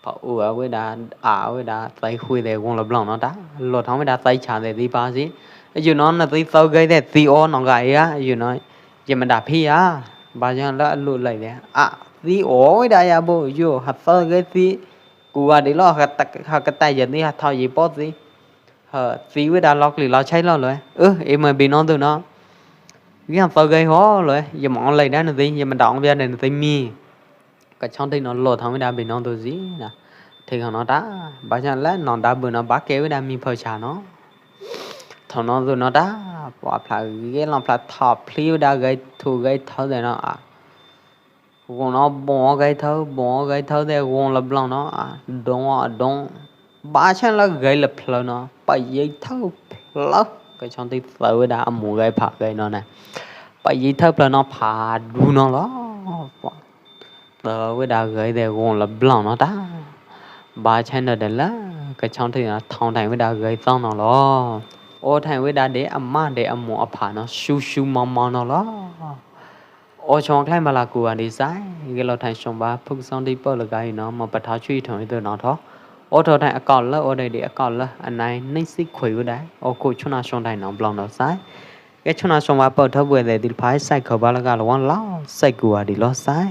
Pa u a wei da, a wei da, sai hui de gong la blong no da, lo thong wei da sai cha de di pa si. Yu no, na ti sau gai de ti o no gai ya, yu no, yu ma da phi ya, ba ya la lu lai de. A, ti o wei da ya bo, yu, ha sau gai ti, ku a di lo, ha ka ta, ha ka ta ya ni, ha thau yi po ti. Hơ, ti wei da lok li lok chai lo loi. Ơ, i ma bi no du no. Wi hang pau gai ho loi, ya ma ong lai da na ti, ya ma da ong bia da na ti mi. Ka chong ti no lo thong wei da bi no du zi na. Thi khong no da, ba chan la no da bu no ba ke wei da mi phau cha no. Thong no du no da, pa phla ge long phla thau phli wei da gai thu gai thau de no a. Gong no bong gai thau, bong gai thau de gong la blong no, a, dong, a, dong. Ba chan la gai la phleu no, pa yei thau phleu. Ka chong ti thau wei da a mu gai pha gai no na. Pa yei thau phleu no pha du no lo. Pa. Thau wei da gai de gong la blong no ta. Ba chan no de la, ka chong ti na thong thang wei da gai thong no lo. O thang wei da de a ma de a mu a pha no, su su mau mau no lo. Ơ, chong khlai ma la ku a di sai, ge lo thang chong ba, phuk song di pơ la gai no, ma pa thao chui thong i tu no tho. Ơ, tho thang a kau la, ơ, dai di a kau la, a nai, nai si khui u dai, ơ, ku chuna chong dai no blong no sai. Ge chuna chong ba pơ tho bu de di phai sai kho ba la ga lo wan la, sai ku a di lo sai.